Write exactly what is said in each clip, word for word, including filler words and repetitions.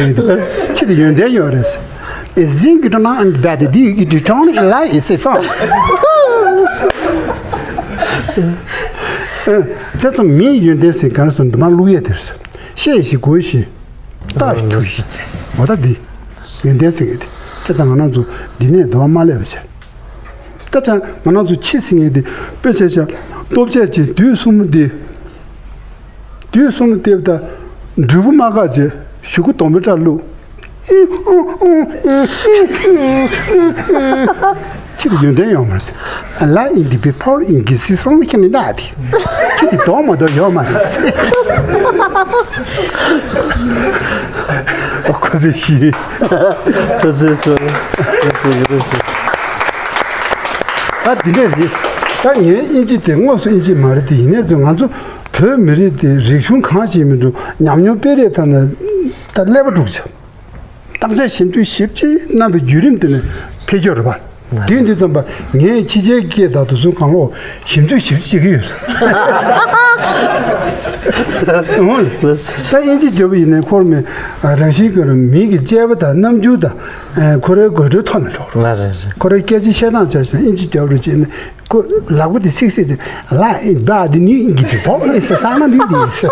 ཁྱེད་དེ་ཡོན་ཏན་ཡོད་རེད། Is it good enough and bad? Do you get it wrong? Lie is a fun. ཨ། བྱས་ཙང་མིའི་ཡོན་ཏན་ཟེར་ག་རེ་ཟེར་ན་འདུན་མ་བླུག་ཡས་དེ་རེད། ཤེས་ཤིག་གོ་ཤིག་ལྟ་ཞིག་ཐུབ་ཤིག་འོ་ད་འདི་ཡོན་ཏན་ཟེར་གི་དེ། བྱས་ཙང་ང་རང་ཚོ་འདི་ནས་འདུན་མ་མ་སླེབས་པ་བྱས། ད་ཆ་ང་རང་ཚོ་ཕྱི་ཟེར་མཁན་དེ་དཔེ་ཆ་བཞག་ལྟོ་ཆས་ཀྱི་དུས་གསུམ་དེ། དུས་གསུམ་སྟེབས་དང་འབྲས་བུ་མ་བཀག་ཅེས་གཞུག་གུ་དོམ་པའི་སྐྲ་བླུགས། ཁྱེད་ཡོན་ཏན་ཡོད་མ་རེད། ལ་ཨིན་དི་བི་ཕོར་ཨིན་གི་སི་སོང་ཁྱེད་ནི་ད་དེ། ཁྱེད་དེ་དོག་མ་དོག་ཡོད་མ་རེད། ཨོ་ཁོ་ཚོས་ཤི། ཁོ་ཚོས་སོ། ཁོ་ཚོས་ཡོད་སོ། ད་འདི་འདྲ་རེད། ད་ངའི་ཨིན་ཇི་དེ་དངོས་སུ་ཨིན་ཇི་མ་རེད་དེ། ཡིན་ནའི་ཚོ་ང་ཚོ་བོད་མི་རིགས་དེ་རིག་གཞུང་གང་ཞིག་མི་འགྲོ། ཉམས་མྱོང་སྤེལ་རེས་ཐོག་ནས་ད་ཀླད་པ་དཀྲུགས་བྱས། བརྟག་དཔྱད་ཞིབ་འཇུག་ཞིབ་ཅིག་གནང་བའི་བརྒྱུད་རིམ་དེ་ནས་འཕེལ་རྒྱས་རེད་པ། དེ་འདི་ཙམ་པ་ངས་ཕྱི་རྒྱལ་སྐད་དང་དེ་ཚོའི་སྒང་ལོགས་ཞིབ་འཇུག་ཞིབ་ཅིག་བྱེད་ཀྱི་ཡོད། འོ། ད་ཨིན་ཇི་བརྗོད་པ་ཡིན་ནའི་ཁོར་མི་རང་བཞིན་གྱི་མི་གི་དཔྱད་པ་དང་རྣམ་འགྱུར་དང་། ཁོ་རའི་དགོད་བྲོའི་ཐོག་ནས་འགྲོ་རེད། ལ་རེད་རེད། ཁོ་རའི་སྐད་ཆ་བཤད་སྟངས་བྱས་ཤིང་ཨིན་ཇི་བརྗོད་རེད་བྱས་ནས། ཁོ་ལག་པ་དེ་ཚིག་ཚིག་དེ་ལ་ཨེ་བ་དེ་ནི་གི་དེ་བོག་ཨེ་ས་ས་ན་འདི་འདི་ཟེར།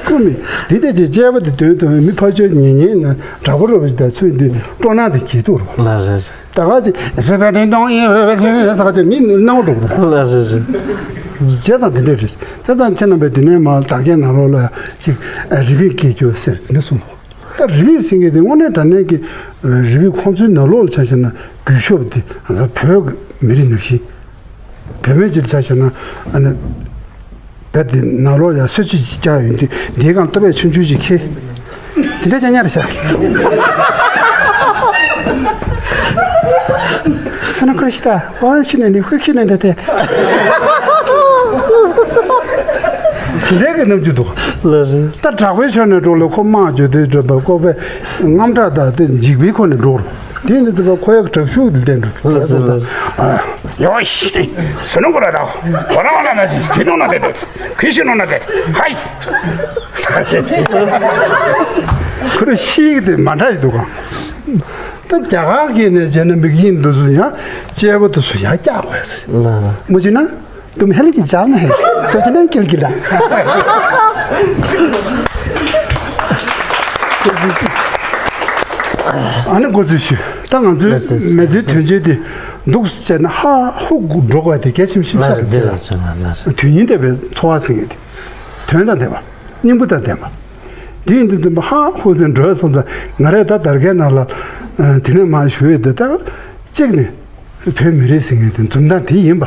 ཁོ་མི་དེ་དེ་ཅེ་དཔྱད་པ་དེ་དོན་དུ་མི་ཕར་ཕྱོགས་ཉན་ཉན་ན་དྲག་པོ་རུ་བ་ཞིག་དང་ཚུལ་འདི་སྤྲོ་སྣང་དེ་གྱིས་འདུག་རོ། ལ་རེད། ད་ག་ཅི་རེ་བ་དེ་འདོང་ཡིན་རེ་བ་ཞིག་ཡིན་ས་ག་ཅི་མི་སྣང་འགྲོ་རོ། ལ་རེད་རེད། བྱས་ཙང་དེ་འདྲ་རེད། བྱས་ཙང་ཁྱེད་རྣམ་པས་དེ་ནས་མར་དར་རྒྱས་ནང་ལོགས་ལ་ཅིག་རི་བིང་སྐད་རྒྱུ་ཟེར་འདི་གསུངས། ད་རི་བིང་ཟེར་མཁན་དེ་དངོས་གནས་དྲང་གནས་ཀྱི་རི་བིང་ཁོང་ཚོའི་ནང་ལོགས་ལ་ཆ་བཞག་ན་གུས་ཞབས་དེ་ང་ཚོ་བོད་ཀྱི་མི་རིགས་ནང་བཞིན། བོད་མི་ཅིག་ཆ་བཞག་ན་ཨ་ནི་བོད་དེ་ནང་ལོགས་ཡང་གསོལ་ཇ་ཅིག་བཀྱག་ཡོང་དུས་འདིའི་སྒང་ལྟོ་ཕད་ཆུང་ཆུང་ཅིག་འཁྱེར། དེ་འདྲ་ཅང་ཉར་བྱ། ས་ན་ཁུ་ར་ཤི་ཏ། ཨོ་ཤི་ནས་ནི་ཧུ་ཤི་ནས་འདི་དེ། དེ་འདྲའི་གི་རྣམ་འགྱུར་འདུག་ལ་རེད། ད་དྲག་པོའི་ཕྱོགས་ནས་འགྲོ་ལ་ཁོ་དམག་རྒྱུ་དེ་འགྲོ་བ་ཁོ་པའི་རྔམ་སྐྲག་དང་དེ་འཇིགས་པའི་ཁོ་ནས་འགྲོ་རུ། དེ་ནི་དེ་བ་ཁོ་ཡག་དྲག་ཤུགས་དེ་ལྡན་འགྲོ། ལ་རེད་ལ་རེད། ཡོ་ཤི། སུ་ནུ་གོ་ར་ད། གོ་ར་ཝ་ལ་ན་ཇི་ནོ་ན་དེ་དེ། ཁུ་ཤི་ནོ་ན་དེ། ཧའི། ས་ཆེ་ཆེ། ཁོ་ར་ཤི་གི་དེ་མ་འདྲ་ཡི་འདུག་ག་ད་རྒྱ་གར་གྱི་ནས་བྱས་ན་མི་གི་ཡིན་འདུག་སུ་ཡང་དཔྱད་པ་འདུག་སུ་ཡང་སྐྱག་དགོས་ཟེར། ལ་ལ། མོ་ཅི་ན་དུམ་ཧེ་ལི་ཀི་ཅག་ན་ཧེ་སོ་ཅི་ན་ཀིལ་ཀིལ་ད། ཨ་ནི་འགོ་ཚུལ་ཞུ། ད་ང་ཚོའི་མེ་ཚོའི་དོན་ཆེན་དེ་འདུག་བྱས་ན་ཧ་ཧུ་འགྲོ་དགོས་དེ་གལ་ཆེན་ཞིག་ཆགས་ཡོད་དེ། དོན་སྙིང་ལྡན་པའི་འཚོ་བ་ཟེར་མཁན་དེ་དོན་དང་ལྡན་པ། སྙིང་པོ་དང་ལྡན་པ། དེ་ཡིན་དུས་འཛིན་པ་ཧ་ཧུ་ཟེར་འགྲོ་སོང་ཙང་ང་རས་ད་དར་རྒྱས་ནང་ལ་དེ་ནས་མ་ཞུ་ཡས་དེ་ད་གཅིག་ནས་བོད་མི་རིགས་ཟེར་མཁན་དེ་འཛུམ་མདངས་དེ་ཡིན་པ།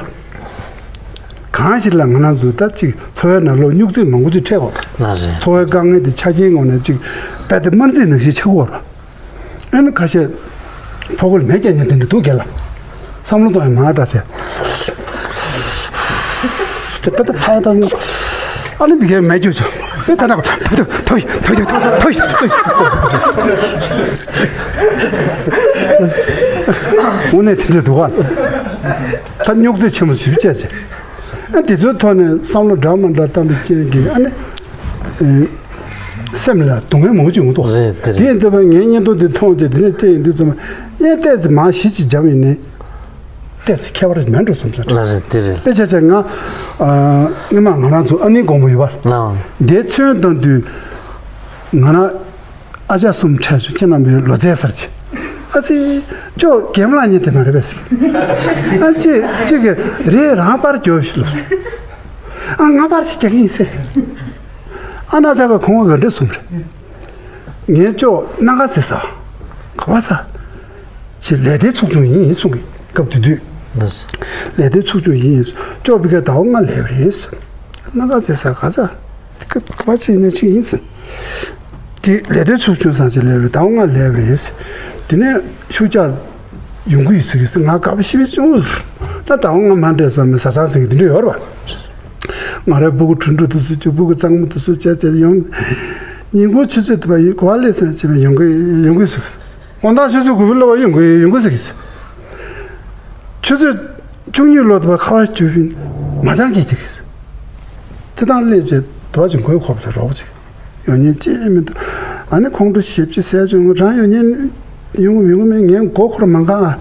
གང་ཞིག་ལ་ང་རང་ཚོ་ད་གཅིག་འཚོ་བའི་ནང་ལོགས་སྨྱུག་རྩིས་མང་པོ་ཅིག་འཕྲད་དགོས། ལ་རེད། འཚོ་བའི་དཀའ་ངལ་དེ་ཆ་རྐྱེན་ངོས་ནས་གཅིག་རྦད་དེ་དམར་རྩིས་ནང་བཞིན་ཆགས་ཀྱི་ཡོད་རེད། ཨ་ནི་ཁ་ཤས་ཕོ་རྒོད་མེ་རྐྱང་རྐྱང་དེ་འདྲ་འདུག་རྒན་ལགས། བསམ་བློ་གཏོང་ཡ་མང་དྲགས་བྱས། ད་ད་ཕ་ཡ་ད་ནི་ཨ་ནི་འདི་གའི་མེ་སྐྱོ་ཆོ། ཨེ་ད་ད་ད་ད་ད་ཡི་ད་ཡི་ད་ཡི་ད་ཡི། དངོས་གནས་དེ་འདྲ་འདུག་ག་ད་རྙོག་དྲ་ཆེན་པོ་ཞིག་བྱས་བྱས། ཨ་དེ་ཚོའི་ཐོག་ནས་བསམ་བློ་འདྲ་མི་འདྲ་བཏང་བའི་རྐྱེན་གྱིས་ཨ་ནི། སེམས་ལ་སྡུག་བསྔལ་མང་པོ་ཅིག་ཡོང་གི་འདུག་རེད་དེ་རེད། དེ་ཡིན་དུས་ངའི་བརྙན་ཐུང་འདི་མཐོང་རྗེས་དེ་ནས་བལྟས་ཡིན་དུས་ཙམ་ཨེ་ཏོག་ཙམ་མང་ཞིག་ཅིག་བརྒྱབ་ཡིན་ནའི་ཏོག་ཙམ་ཁྱད་པར་མེད་འགྲོ་བསམ་སོང་། ལ་རེད་དེ་རེད། དཔེ་ཆ་ཆ་ང་ཨ་སྔོན་མ་ང་རང་ཚོ་ཨ་ནེའི་དགོང་མོ་ཡོད་པ། ལའང་། དེ་མཚོན་བཏང་དུས་ང་རང་ཨ་ཅག་གསུམ་འཕྲད་བྱུང་། ཁྱེད་རྣམ་པའི་ལོ་ཙཱའི་སར་ཆེ། ཨ་ཙི། ཅོ་རྒན་མོ་ལ་ཉན་དེ་མ་རེད་པས་ཟེར། ཨ་ཅེ་ཅེ་གི་རེད་རང་པར་རྒྱོབ་ཤི་ལོ། ཨ་ང་པར་ཅིག་རྒྱག་གི་ཡིན་ཟེར། ཨ་ན་ཅག་གི་ཁོང་ག་འདྲ་གསུམ་རེད། ངའི་ཅོ་སྣ་ཁ་ཟེར་ས། ག་བ་ས། ཅེ་ལས་དེ་ཚུགས་ཆུང་ཡིན་གསུང་གི་སྐབས་དེ་དུས། ལས་དེ་ཚུགས་ཆུང་ཡིན་ཅོ་བི་ག་ཟླ་བ་ལྔ་ལས་པ་རེད། སྣ་ཁ་ཟེར་ས་ག་ས། སྐབས་ག་བ་ཅིག་ནས་ཅིག་ཡིན་ཟེར། དེ་ལས་དེ་ཚུགས་ཆུང་སང་ཅིག་ལས་པ་རེད། ཟླ་བ་ལྔ་ལས་པ་རེད། དེ་ནས་ཤུགས་ཆག་ཡོང་གི་ཡོད་ཟེར་གི་ཟེར། ང་དགའ་པོ་ཞེ་པོ་བྱུང་། ད་ཟླ་བ་ལྔ་མ་འདྲེས་ས་མི་ཟ་ཚང་ཟེར་གི་དེ་འདྲ་ཡོད་རེད་པ། ང་རའི་སྤུ་གུ་ཕྲུག་ཕྲུག་དེ་ཚོ་ཅིག་སྤུ་གུ་གཙང་མ་དེ་ཚོ་བྱས་བྱས་ཡོང་། ཉིན་གུང་ཆུ་ཚོད་དེ་བ་ཡི་གོ་བ་ལས་ཟེར་བྱས་པ་ཡོང་གི་ཡོང་གི་ཟེར། དགོང་དག་ཆུ་ཚོད་དགུ་པའི་སློབ་པ་ཡོང་གི་ཡོང་གི་ཟེར་གི་ཟེར། ཆུ་ཚོད་བཅུ་གཉིས་ལོ་དེ་བ་ཁ་བ་བཅུ་བཞི་མ་ཚང་གི་ཟེར་གི་ཟེར། དེ་དང་སླེབས་བྱས་དེ་བ་ཅིག་མགོའི་ཁོག་ལ་རོགས་ཅིག་ཡོང་ཉེན་ཅི་མི་འདུག་ཨ་ནི་ཁོང་ཁྲོ་ཞེ་པོ་ཅིག་ཟས་བྱུང་། རང་ཡོད་ཉེན་ཡོང་གི་མི་ཡོང་མེད་ངས་མགོ་འཁོར་མ་འགའ།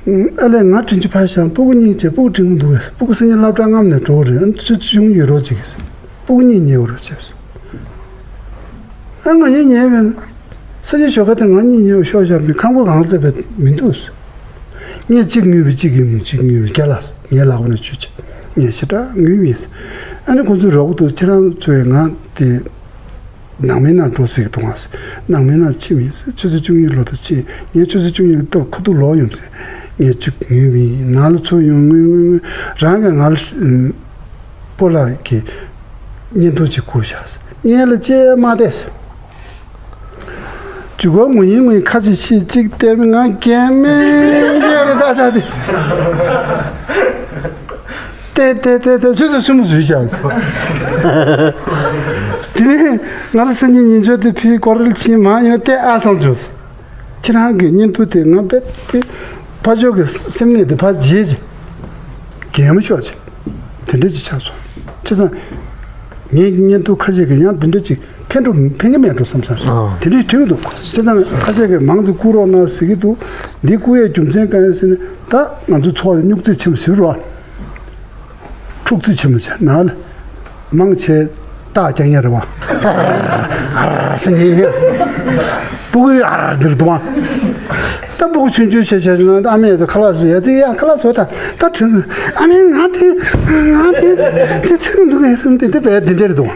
ཨ་ལས་ང་དྲིན་ཆུ་ཕར་བཞག་སྤུ་གུ་གཉིས་བྱས། སྤུ་གུ་འབྲིང་མོ་འདུག་གས། སྤུ་གུ་སང་ཉིན་སློབ་གྲྭ་སྔ་མོ་ནས་འགྲོ་གི་རེད། ཨ་ནི་ཆུ་ཆུང་ཡོད་རོགས་བྱེད་གས། སྤུ་གུ་གཉིས་ཉལ་རོགས་བྱས། ཨ་ང་གཉིས་ཉལ་བས་ན། ས་ཆ་ཞོགས་ཁ་དེ་ང་གཉིས་ཉལ་ཤོག་བཞག་མི་ཁང་པ་གང་ལ་བཙལ་བས་མི་འདུག་ངས་གཅིག་ངུས་པས་གཅིག་གིས་མི་གཅིག་ངུས་པས་རྒྱ་ལ་ངའི་ལག་པ་ནས་ཆུ་ཆད། ངས་ཞེ་དྲག་ངུས་པས། ཨ་ནི་ཁོ་ཚོས་རོགས་པ་འདུག་ཁྱེད་རང་ཚོས་ང་དེ། ནང་མིའི་ནང་འགྲོ་ཟེར་གི་འདུག་ཨང་ཟེར། ནང་མིའི་ནང་ཕྱིན་མིན་ཟེར། ཆུ་ཚོད་བཅུ་གཉིས་ལོ་དུ་ཕྱིན། ངས་ཆུ་ཚོད་བཅུ་གཉིས་ལ་ལྟོ་ཁ་ཐུག་ལོག་ཡོང་ཟེར། ངས་ཅིག་ངུས་མིན་ནང་ལ་ཚུར་ཡོང་ངུས་ངུས་ངུས། རང་གིས་ང་ལ་སྤོ་ལགས་ཀྱིས་བརྙན་ཐུང་ཅིག་བསྐུར་བཞག་ཟེར། ངས་ལ་ཅེས་མ་བལྟས་ཟེར། འཇུག་པ་ངུ་ཡིན་ངུ་ཡིན། ཁ་ཅིག་ཕྱིས་ཅིག་བལྟས་མི་ང་རྒན་མེད་རྒན་རེད་ད་ཆ་དེ། ཏེ་ཏེ་ཏེ་ཏེ་ཆུ་ཚོད་གསུམ་བཟོས་བཞག་དེ་ནས་ང་ལ་སང་ཉིན་ཉིན་ཆོག་དེ་ཕུལ་སྐོར་རེ་ཕྱིན་མ་ཡོང་། ཏེ་ཨ་སང་བྱུང་། ཁྱེད་རང་གི་བརྙན་ཐུང་དེ་ང་དཔེ་དེ་ཕ་ཆོས་ཀྱི་སེམས་ནད་དེ་ཕར་བརྗེད་ཅིག་གད་མོ་ཤོར་ཅིག་དེ་འདྲ་ཅིག་ཆགས་སོང་། བྱས་ཙང་ངའི་བརྙན་ཐུང་ཁ་ཤས་ཀྱིས་ཡང་དེ་འདྲ་ཅིག་ཕན་འགྲོ་ཕན་གྱི་མེད་འགྲོ་བསམ་ས་རེད། དེ་འདྲ་ཞིག་དྲན་གྱི་འདུག་བྱས་ཙང་ཁ་ཤས་ཀྱིས་མང་ཙམ་བསྐུར་རོགས་གནང་ཟེར་གྱི་འདུག་འདི་བསྐུར་ཡའི་རྒྱུ་མཚན་གང་ཡིན་ཟེར་ན། ད་ང་ཚོ་ཚོགས་ལ་སྨྱུག་རྩེ་ཆེན་པོ་ཟེར་རོགས། འཁྲུག་རྩེ་ཆེན་པོ་ཟེར་ན་ལ། མང་ཆེ་རྟགས་རྐྱང་རྐྱང་རེད་བ། ཨར་ཟེར་ནས་སྤུ་གུའི་ཨར་འདིར་འདུག་བ། ད་སྤུ་གུ་ཆུང་ཆུང་བྱས་བྱས་ན་ཨ་མས་ཁ་ལག་ཟོས་ཡ་ཙི་ཡ་ཁ་ལག་ཟོས། ད་ད་དྲན། ཨ་མས་ང་དེ་ང་དེ་དེ་ཚིག་འདུག་གས་ཟེར་ནས་དེ་དེ་བས་དེ་འདྲ་རེད་འདུག་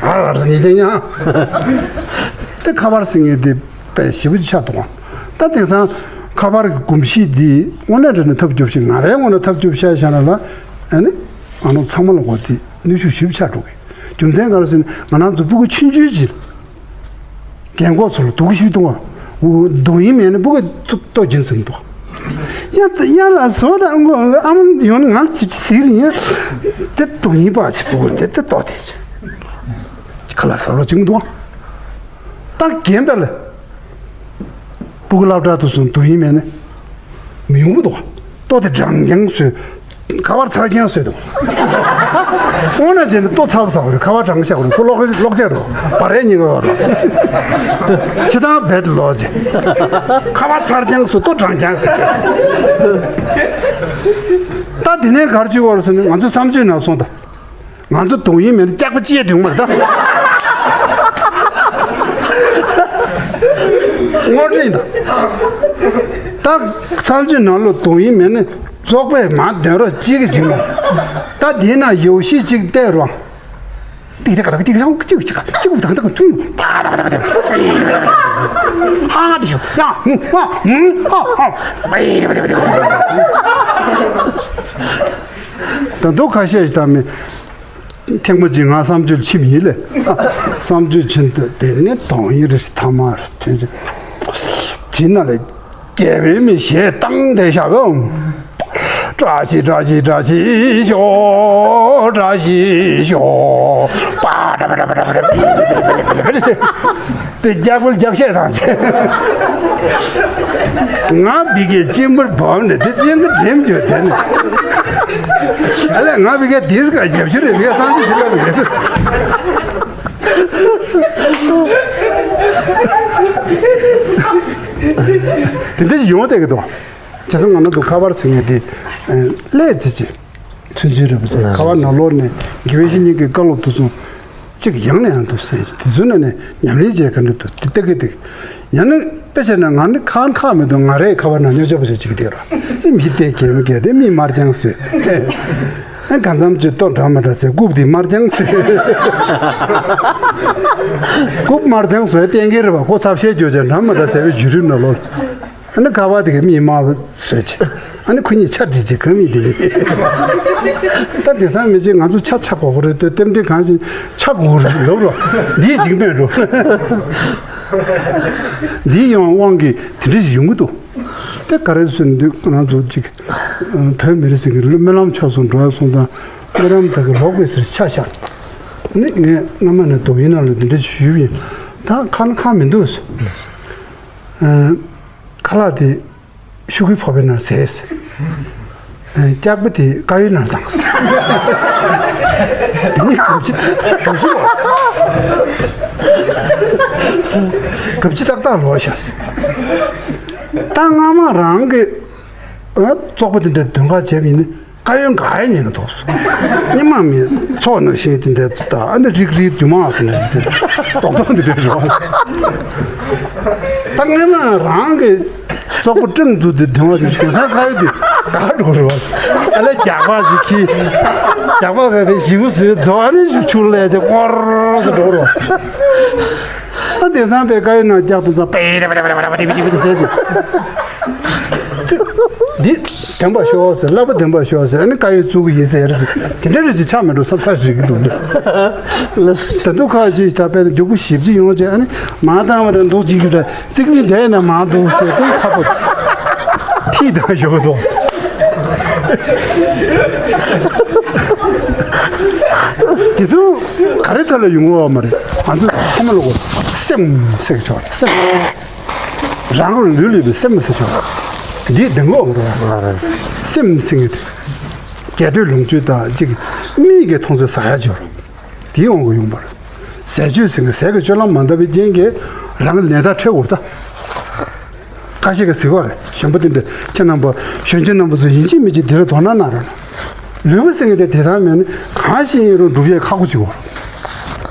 ཨར་ཨར་ཟེར་ནས་དེ་ཡང་དེ་ཁ་པར་ཟེར་མཁན་དེ་དཔེ་ཞེ་པོ་ཅིག་ཆགས་འདུག་ད་དེང་སང་ཁ་པར་གྱི་གོམས་གཤིས་འདི་དངོས་གནས་དྲང་གནས་ཐབས་སྐྱོ་པོ་ཞིག་ང་རའི་ངོས་ནས་ཐབས་སྐྱོ་པོ་བཤད་བཞག་ན་ལ། ཨ་ནི་ང་རང་ཚང་མ་ལ་གོ་དེ་ནུས་ཤུགས་ཞེ་པོ་ཆགས་འགྲོ་གི། རྒྱུ་མཚན་ག་རེ་ཟེར་ན་ང་རང་ཚོ་སྤུ་གུ་ཆུང་ཆུང་ཅིག་རྒན་གོག་ཚོ་ལ་སྡུག་ཞིག་གཏོང་བ། འདུག་ཡིན་མེད་ན་སྤུ་གུ་ལྟོ་རྒྱུན་ཟིན་འདུག་ཡ་ཡ་ལ་བཟོ་དང་ཨ་མ་ཡོང་ང་ལ་ཅིག་ཟིག་རེད་ཡ། དེ་འདུག་ཡིན་པ་ཅིག་སྤུ་གུ་དེ་དེ་ལྟོ་དེ་ཅིག་ཁ་ལག་ཟ་རོགས་ཅིག་མི་འདུག་ད་རྒན་པ་ལ། སྤུ་གུ་སློབ་གྲྭ་དུ་སོང་འདུག་ཡིན་མེད་ན། མི་ཡོང་མི་འདུག་ལྟོ་དེ་གྲང་རྐྱང་བཟོས། ཁ་པར་ཚར་རྐྱང་བཟོས་འདུག་དངོས་གནས་བྱས་ན་ལྟོ་ཚ་པོ་ཟ་བ་རེད། ཁ་པར་གྲང་ཤག་རེད། ཁོ་གློག་གློག་ཆས་རེད། བ་རས་ཉིན་ག་རེད། ཕྱི་ཐང་བེད་ལོག་ཅིག་ཁ་པར་ཚར་རྐྱང་བཟོས་ལྟོ་གྲང་རྐྱང་ཟ་ཅིག་ད་དེ་ནས་ག་རེ་བྱེད་དགོས་རེད་ཟེར་ན་ང་ཚོ་བསམ་སྤྱོད་ནང་སོང་ད། ང་ཚོ་འདུག་ཡིན་མེད་ན་སྐྱག་པ་ཅི་ཡང་འདུག་མ་རེད་ད། དངོས་འབྲེལ་ཡིན་ད། ད་བསམ་སྤྱོད་ནང་ལོགས་འདུག་ཡིན་མེད་ན་རྫོགས་པས་མ་འདོན་རོགས་གཅིག་གི་གཅིག་མ། ད་འདི་ན་ཡོ་བྱད་གཅིག་བལྟས་རོགས། ཏིག་ཏིག་ཏག་ཏག་ཏིག་ཡང་གཅིག་གཅིག་གཅིག་གུག་ཏག་ཏག་ཐུན། ཧ་ཧ་ཏི་ཤོ་ཡང་ཧ་ཧ་ཧ་ཧ། ད་འདུག་ཁ་ཤས་ཤིག་ད་མི། ཐེངས་མ་གཅིག་ང་བསམ་སྤྱོད་ཕྱིན་ཡིན་ལེ། བསམ་སྤྱོད་ཕྱིན་དུས་དེ་ནས་དོན་ཡིན་རེ་ཐ་མ་རེ་དེ་ཅི་ན་ལེ། རྒྱལ་བའི་མི་ཞེས་བཏང་དེ་བཞག་གམ། བཀྲ་ཤིས་བཀྲ་ཤིས་བཀྲ་ཤིས་ཤོག་བཀྲ་ཤིས་ཤོག་པ་ཏྲ་པ་ཏྲ་པ་ཏྲ་པ་ཏྲ་པ་ཏྲ་པ། དེ་རྒྱག་པོ་རྒྱག་བཤད་དང་བྱས། ང་བི་གའི་གཅིན་པར་བབས་ནས་དེ་གཅིན་གི་འགྲིམ་བྱོས་དེ་ནས། ཨ་ལས་ང་བི་གའི་དིས་ཀ་རྒྱབ་ཤུ་རེད། བི་གའི་སང་ཅི་ཞིག་ལབ་རེད། དེ་འདྲ་ཞིག་ཡོང་བསྡད་ཀྱི་འདུག་བྱས་ཙང་ང་ན་དུ་ཁ་པར་ཟེར་མཁན་དེ་ཀླད་ཅི་ཅི། ཚུན་ཚོད་རེད་པ་ཚེ་ཁ་བ་ནང་ལོགས་ནས་དགེ་བའི་བཤེས་གཉེན་གྱི་བཀའ་སློབ་དུ་སོང་། གཅིག་ཡང་ནས་ཡང་དུ་གསན་ཞིང་དེ་ཚོའི་ནང་ནས་ཉམས་ལེན་བྱས་ག་འདྲ་འདུག་དེ་ལྟ་གི་འདུག་ཡང་ན་དཔེ་བྱས་ན་ང་ནི་ཁ་ཁ་མི་འདུག་ང་རའི་ཁ་བ་ནང་སྨྱོ་ཆོག་པ་ཞིག་བྱེད་ཀྱི་འདུག་ར། ཨེ་མི་བལྟས་གད་མི་བགད་དེ་མི་དམར་རྐྱང་བཟོས། ཨེ་གང་འཚམ་ཅིག་ལྟོ་འདྲ་མི་འདྲ་ཟེར་རྐུབ་དེ་དམར་རྐྱང་བཟོས། རྐུབ་དམར་རྐྱང་བཟོས་བསྟན་གྱི་རེད་པ། ཁོ་ཚབ་བཤད་རྒྱུ་ཅན་འདྲ་མི་འདྲ་ཟེར་བའི་བརྒྱུད་རིམ་ནང་ལོགས། ཨ་ནི་ཁ་བ་དེ་གའི་མིག་དམར་པོ་བཟོས་བྱས། ཨ་ནི་ཁོ་གཉིས་ཆ་སྒྲིག་བྱས་གང་མིན་དེ་ཡིན། ད་དེང་སང་མི་ཚེ་ང་ཚོ་ཆ་ཆ་དགོས་པ་རེད་དེ་རྟེན་འབྲེལ་གང་ཞིག་ཆ་དགོས་རེད་ལབ་རོགས། འདིའི་འཇིགས་མེད་འགྲོ། འདིའི་ཡང་དབང་གིས་དེ་འདྲ་ཞིག་ཡོང་གི་འདུག་དེ་ག་རེ་ཟེར་འདུག་ང་ཚོ་གཅིག་བོད་མི་རིགས་ཟེར་གི་སྨོན་ལམ་ཕྱོགས་སུ་འགྲོ་ཡ་སོང་ཙང་སྨོན་ལམ་དག་གི་ལོག་པའི་ཟེར་ཆ་བཞག་ནི་ངས་སྔ་མ་ནས་དུ་ཡིན་ན་ལ་འདི་འདྲ་ཞིག་ཞུས་པ་ཡིན། ད་ཁ་ན་ཁ་མི་འདུག་ཨ། ཁ་ལག་དེ་ཤོག་གུའི་ཕོར་པའི་ནང་བཟས། ཨ། སྐྱག་པ་དེ་དཀར་ཡོལ་ནང་བཏང་། དེ་ནི་གོམས་གཤིས་གོམས་གཤིས་རེད། གབ་ཅི་ཏག་ཏག་ལོག་ཤག་ད་སྔ་མ་རང་གི་ཨ་བཙོག་པ་དེ་འདྲ་དོན་ཁ་བྱས་པ་ཡིན་ན། བཀའ་ཡོན་ག་ཡ་ཉན་གི་འདུག་སྙེ་མ་མི་ཚོགས་ནང་བཞིན་དེ་འདྲ་ད་ཨ་ནི་རིག་རིག་རྡུལ་མང་སོང་ནས་དེ་རྡོག་རྡོག་འདི་འདྲ་རེད་བ། ད་སྔོན་མ་རང་གི་བཙོག་པ་སྤྲིན་འཛུགས་དེ་དེ་མ་ཞིག་དེང་སང་ཁ་ཡོད་དེ་ག་འགྲོ་རེད་བ། ཨ་ལས་རྒྱག་པ་ཞིག་གིས་རྒྱག་པ་བས་པའི་ཞིབ་པོ་བཟོས་རྫོགས་ཨ་ནི་ཞིག་ཆུར་ལས་ཀྱི་སྐོར་སུ་འགྲོ་རེད་བ། ཨ་དེང་སང་པའི་བཀའ་ཡོན་ནང་རྒྱག་ཏུ་ཙང་པེ་རེ་པེ་རེ་པེ་རེ་པེ་རེ་པེ་རེ་ཟེར་དེ། འདི་བདེན་པ་ཤོག་ཟེར། བསླབ་པ་བདེན་པ་ཤོག་ཟེར། ཨ་ནི་བཀའ་ཡོན་བཙུགས་ཀྱི་ཡིན་ཟེར། དེ་འདྲ་རེ་ཅིག་ཆགས་མེད་འགྲོ་བསམ་ས་རེད་ཀྱི་འདུག་ད་དུང་ཁ་ཅིག་ད་དཔེ་མགྱོགས་པོ་ཞིབ་ཅིག་ཡོང་བྱས། ཨ་ནི་མ་བཏང་བ་དང་འདུག་ཅིག་གི་རེད། ཙིག་མི་བསྡད་ན་མ་འདུག་ཟེར། ཀུན་ཁ་པོ་ཐིག་དང་ཞོག་འདུག་དེ་ཚོ་ག་རེ་ཐད་ལ་ཡོང་བ་མ་རེད། ང་ཚོ་ཁ་མ་ལོག་གོ་སེམས་ཟེར་གི་ཆོག་རེད། སེམས། རང་ལུས་ལུས་པའི་སེམས་ཟེར་ཆོག་འདི་བདེན་གོ་མ་རེད། སེམས་ཟེར་གི་རྒྱས་སྤྲོས་ལོངས་སྤྱོད་དང་གཅིག་མིག་གིས་མཐོང་ཚུལ་ཟ་ཡ་ཅིག་ཡོད་རེད། དེའི་དབང་གིས་ཡོང་བ་རེད། ཟས་སྤྱོད་ཟེར་གི་ཟས་ཀྱི་སྤྱོད་ལམ་མ་འདང་བའི་རྐྱེན་གྱིས་རང་གི་ནད་རྟགས་འཕྲད་འོར་ད། ཁ་ཤས་ཀྱིས་ཟེར་བ་རེད། གཞོན་པ་དེ་འདྲ་ཁྱེད་རྣམ་པ་གཞོན་སྐྱེས་རྣམ་པ་ཚོ་ཡིན་གཅིག་མིན་གཅིག་འདི་ལ་དོ་སྣང་གནང་རོགས་གནང་། ལུས་པོ་ཟེར་མཁན་དེ་བདེ་ཐང་མེད་ན་གང་ཞིག་ཡིན་རུང་སྒྲུབ་ཡས་ཁག་པོ་ཅིག་འོང་།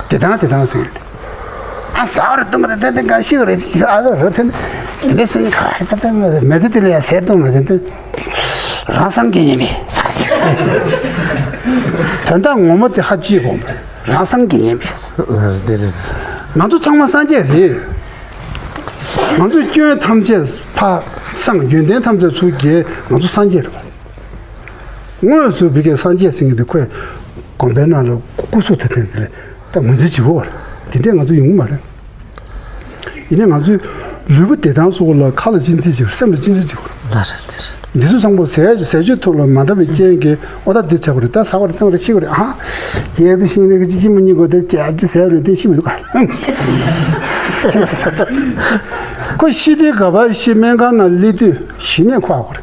བདེ་ཐང་བདེ་ཐང་ཟེར་མཁན་དེ། ཨ་ཟ་བ་རེད་བཏུང་བ་རེད་དེ་དེ་གང་ཤེས་རེད། ཨ་ཟ་རེད་དེ་དེ་ཟེར་ཁ་རེད་དེ་མེ་ཚེ་དེ་ལ་ཡང་ཟས་བཏུང་མ་ཟེར་དེ་རང་སངས་རྒྱས་ཡིན་པས་ཟ་ཟེར། དོན་དག་ངོ་མ་དེ་ཧ་ཅི་དགོངས་པ་རང་སངས་རྒྱས་ཡིན་པས། དེ་རེད། ང་ཚོ་ཚང་མ་སངས་རྒྱས་རེད། ང་ཚོའི་སྐྱོན་ཐམས་ཅད་ཕར་སངས། ཡོན་ཏན་ཐམས་ཅད་ཚུར་རྒྱས། ང་ཚོ་སངས་རྒྱས་རེད་པ། དངོས་སུ་བི་ཀའི་སངས་རྒྱས་ཟེར་མཁན་དེ་ཁོས་དགོན་པའི་ནང་ལ་སྐུ་གཟུགས་དེ་བསྟན་དེ་ལས་ད་ངོས་འཛིན་བྱེད་དགོས་པ་རེད། དེ་འདྲས་ང་ཚོ་ཡོང་གི་མ་རེད། ཡིན་ནའི་ང་ཚོའི་ལུས་པོ་བདེ་ཐང་སོགས་ལ་ཁ་ལ་གཅེས་འཛིན་བྱེད་པ། སེམས་ལ་གཅེས་འཛིན་བྱེད་དགོས་རེད། ལ་རེད་དེ་རེད། འདི་ཚོ་ཚང་པོ་ཟས་ཟས་སྤྱོད་ཐོག་ལ་མ་འདང་བའི་རྐྱེན་གྱིས། ཨོ་ད་འདི་བྱ་དགོས་རེད། ད་ཟ་བ་རེད། བཏུང་བ་རེད། ཤི་བ་རེད། ཨ་ཡས་དེ་ཤི་ནས་ཀྱི་ཅི་མི་ཉིད་དགོས་དེ་ཅི་ཅི་ཟས་རེད། དེ་ཤི་མི་འདུག་ག་ཁོ་ཤི་དུས་ག་པར་ཤི། སྨན་ཁང་ནང་སླེབས་དུས་གཞི་ནས་ཁོ་ཨ་ཁོ་རེད།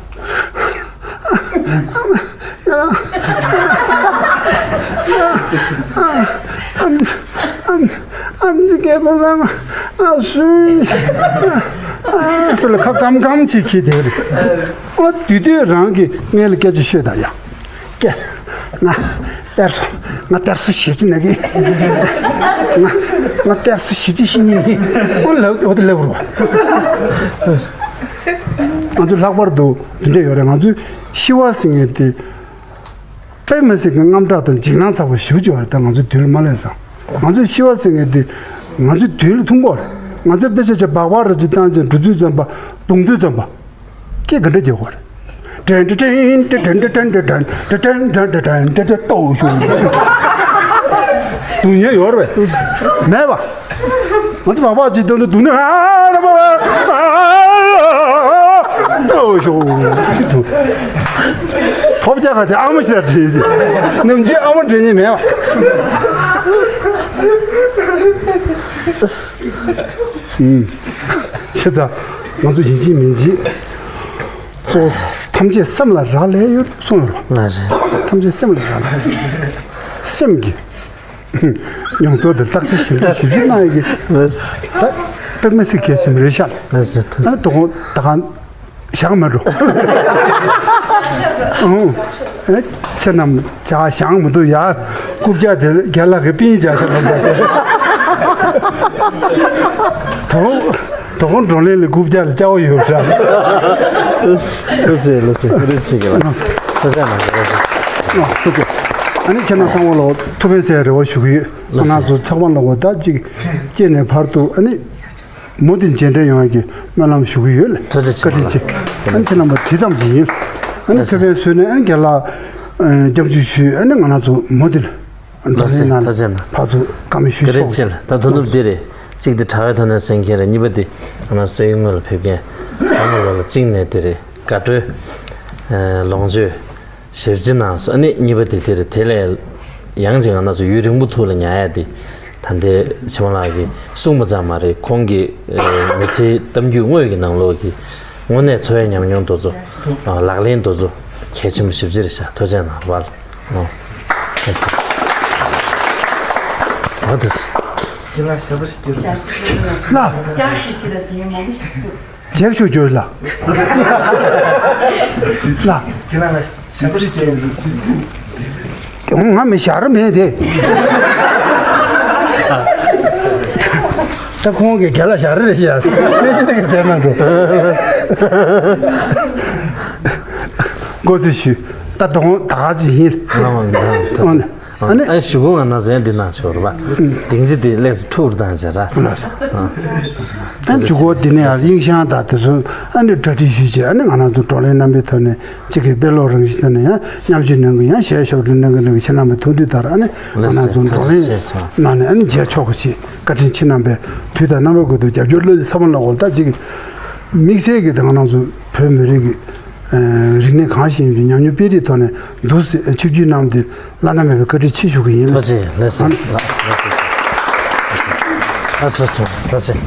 ཨམ་ཨམ་ཨམ་ཨམ་ཅི་སྐད་པོ་ལ་ཨ་སུ་ཨ་སུ་ལ་ཁ་སྐམ་སྐམ་ཅིག་ཁྱེར་དེ་རེད། ཨོ་དུས་དུས་རང་གི་སྔས་ལ་སྐད་ཆ་ཤོད་དང་ཡ། ཀྱེ། ང་གཏེར་སོ། ང་གཏེར་སོ་ཞིབ་ཅི་ན་གི། ང་ང་གཏེར་སོ་ཞིབ་ཅི་ཤི་ཉིན་གི། ཨོ་ལབ་ཨོ་དེ་ལབ་རུ། ང་ཚོ་ལྷག་པར་དུ་དེ་འདྲ་ཡོད་རེད། ང་ཚོའི་ཤི་བ་ཟེར་མཁན་དེ། དཔེ་མི་སྲིད་ཀྱི་དངངས་སྐྲག་དང་འཇིགས་སྣང་ཚ་པོ་ཞེ་པོ་ཅིག་ཡོད་རེད། ད་ང་ཚོའི་དུས་ལ་མ་སླེབས་ཙང་། ང་ཚོའི་ཤི་བ་ཟེར་མཁན་དེ་ང་ཚོའི་དུས་ལ་ཐུག་གི་རེད། ང་ཚོས་དཔེ་ཆ་ཆ་སྦག་སྦག་རེ་ཅིག་བཏང་རྗེས་འགྲོ་དུས་ཙམ་པ། གདོང་དུས་ཙམ་པ། སྐད་ག་འདྲ་རྒྱག་གི་རེད། ཏྲན་ཏྲ་ཏྲན་ཏྲ་ཏྲན་ཏྲ་ཏྲན་ཏྲ་ཏྲན་ཏྲ་ཏྲན་ཏྲ་ཏྲ་ཏོ་ཤུ། སྡུག་བསྔལ་ཡོད་རེད་པས། མེད་པ། ང་ཚོ་སྦག་སྦག་ཅིག་བཏང་དུས་སྡུག་བསྔལ་ཧ་ལ་མ་ཏོ་ཤུ། ཐོབ་རྒྱག་ག་དེ་ཨ་མ་ཞིག་ལ་དྲན་ཞིག་ནམ་རྒྱུན་ཨ་མ་དྲན་ནི་མེད་པ། ཨུམ། ཆེ་ད། ང་ཚོ་ཡིན་གཅིག་མིན་གཅིག་གཙོ་བོ་ཐམས་ཅད་སེམས་ལ་རག་ལས་ཡོད་གསུངས་ཡོད་རོ། ལགས་རེད། ཐམས་ཅད་སེམས་ལ་རག་ལས། སེམས་ཀྱི་མྱོང་ཚོར་དེ་བརྟག་དཔྱད་ཞིབ་འཇུག་ཞིབ་འཇུག་གནང་ཡས་ཀྱི། ལགས། ད་དཔེ་མི་སྲིད་གལ་ཆེན་པོ་རེད་ཤག་ལགས་སོ། ཨ་ནི་དོ་དགོང་ད་གང་བཞག་མ་འགྲོ། ཨང་། ཨེ། ཁྱེད་རྣམས་ཇ་བཞེངས་མི་འདུག་ཡ། རྐུབ་བཀྱག་དེ་རྒན་ལགས་ཀྱི་པིན་བཞག་ཤག་ལབ་པ། དོ་དོ་དགོང་བགྲོ་གླེང་ལ་རྐུབ་བཀྱག་ལ་སྐྱ་བོ་ཡོད་ཤག་ལགས་སོ། ལགས་སོ། བཀའ་དྲིན་ཆེ་གི་ལགས། ལགས་སོ། ཐུགས་རྗེ་གནང་། ལགས་སོ། ཨ། ཐུགས་རྗེ། ཨ་ནི་ཁྱེད་རྣམ་ཚང་མ་ལ་ཐུགས་ཕན་གསོས་རེ་བ་ཞུ་གི་ཡོད། ང་རང་ཚོ་ཚོགས་པ་ལ་འོ་ད་ཅིག་སྐྱེས་ནས་བར་དུ་ཨ་ནི། མུ་མཐུད་མཇལ་འཕྲད་ཡོང་ཡག་གི་སྨོན་ལམ་ཞུ་གི་ཡོད་ལགས། ཐུགས་རྗེ་ཆེ། བཀའ་དྲིན་ཆེ། ཨ་ནི་ཁྱེད་རྣམ་པ་དེ་ཙམ་ཞིག་ཡིན། ཨ་ནི་ཐུགས་ཕན་གསོས་ནས་ཨ་ནི་རྒན་ལགས་སྐྱབས་འཇུག་ཞུས། ཨ་ནི་ང་རང་ཚོ་མུ་མཐུད་བགྲོ་གླེང་ནང་ཕར་ཚུར་བཀའ་མོལ་ཞུས་ཆོག་ཅིག་བཀའ་དྲིན་ཆེ་ལགས། ད་དོ་ནུབ་འདི་རེད། གཅིག་དེ་དྲ་བའི་ཐོག་ནས་གསན་མཁན་རེད། གཉིས་པ་དེ་ང་རང་སའི་ངོས་ལ་ཕེབས་མཁན་ཚང་མ་ལ་གཅིག་ནས་དེ་རེད། དགའ་སྤྲོའི་ལོངས་སྤྱོད། ཞབས་ཕྱི་གནང་སོང་། ཨ་ནི་གཉིས་པ་དེ་དེ་རེད། དེ་ལས་ཡང་ཅིག་ང་རང་ཚོ་ཡུན་རིང་པོ་ཐུགས་ལ་ཉར་ཡ་དེ་ད་ལྟའི་ཆེ་མོ་ལགས་ཀྱིས་གསུངས་པ་ཙམ་མ་རེད། ཁོང་གི་མི་ཚེའི་གཏམ་རྒྱུད་དངོས་ཀྱི་ནང་ལོགས་ཀྱི་དངོས་གནས་འཚོ་བའི་ཉམས་མྱོང་དེ་ཚོ། ལག་ལེན་དེ་ཚོ་གལ་ཆེན་པོ་ཞེ་པོ་ཅིག་རེད་ཤག་ཐུགས་རྗེ་གནང་བ་ལ། ཨོ། ཨོ་དེ་ཚོ། ཁྱེད་རང་ཞབས་བྲོ་ཞིག་སྐྱོན། ཞབས་བྲོ་ཞིག་སྐྱོན། ལ། ཅང་ཞིག་ཞིག་ལ་ཟིན་མོ་མི་ཞིག་ཐུག་རྒྱབ་ཤོག་ཅོ་ལ། ལ། ཁྱེད་རང་ཞབས་བྲོ་ཞིག་སྐྱོན། ང་མི་ཞར་མེད་དེ། ད་ཁོང་གི་རྒྱ་ལ་ཞར་རེད་ཤག་མི་ཤེས་ནི་གི་མཛད་མ་འགྲོ། མགོ་ཚོས་ཞུས། ད་དོང་ད་ག་ཅི་ཡིན། ལ་མ་ལ་ཨོ་ནི། ཨ་ནི། ཨ་ཞུ་གུ་ང་ན་ཟན་འདི་ན་ཆོར་བ། དེང་ཅི་དེ་ལེགས་སུ་ཐུར་དང་ཅེ་ར། ཨ་ཞུ་གུ་འདི་ནས་ཡང་དབྱིངས་ཤང་དང་དེ་ཚོ་ཨ་ནི་གྲ་སྒྲིག་ཞུས་བྱས། ཨ་ནི་ང་རང་ཚོ་བགྲོ་གླེང་རྣམ་པའི་ཐོག་ནས་གཅིག་གི་དཔེ་ཀློག་རང་བཞིན་ཐོག་ནས་ཡང་མཉམ་ཞུགས་གནང་གི། ཡང་གཞས་ཞབས་བྲོ་གནང་གི་གནང་གི། ཁྱེད་རྣམ་པའི་ཐུགས་འདུན་ལྟར་ཨ་ནི་ང་རང་ཚོ་བགྲོ་གླེང་གནང་ནས་ཨ་ནི་མཇལ་ཆོག་གི་ཅིག་བཀའ་དྲིན་ཆེ། རྣམ་པའི་དུས་དང་རྣམ་པ་ཀུན་ཏུ་རྒྱབ་སྐྱོར་བློ་གཟི་ཚ་མོ་ལ་འོར། ད་གཅིག་གི་དམིགས་བསལ་གྱི་ང་རང་ཚོ་བོད་མི་རིགས་ཀྱི་རིག་གནས་གང་ཞིག་ཡིན་པའི་ཉམས་མྱོང་སྤེལ་རེས་ཐོག་ནས་འདུག་ཆིབས་བསྒྱུར་གནང་སྟེ་བླ་ན་མེད་པའི་བཀའ་དྲིན་ཆེ་ཞུ་གི་ཡིན། ལགས་སེ། ལགས་སེ། ལགས་སེ། ལགས་སེ། ལགས་སེ། ལགས་སེ།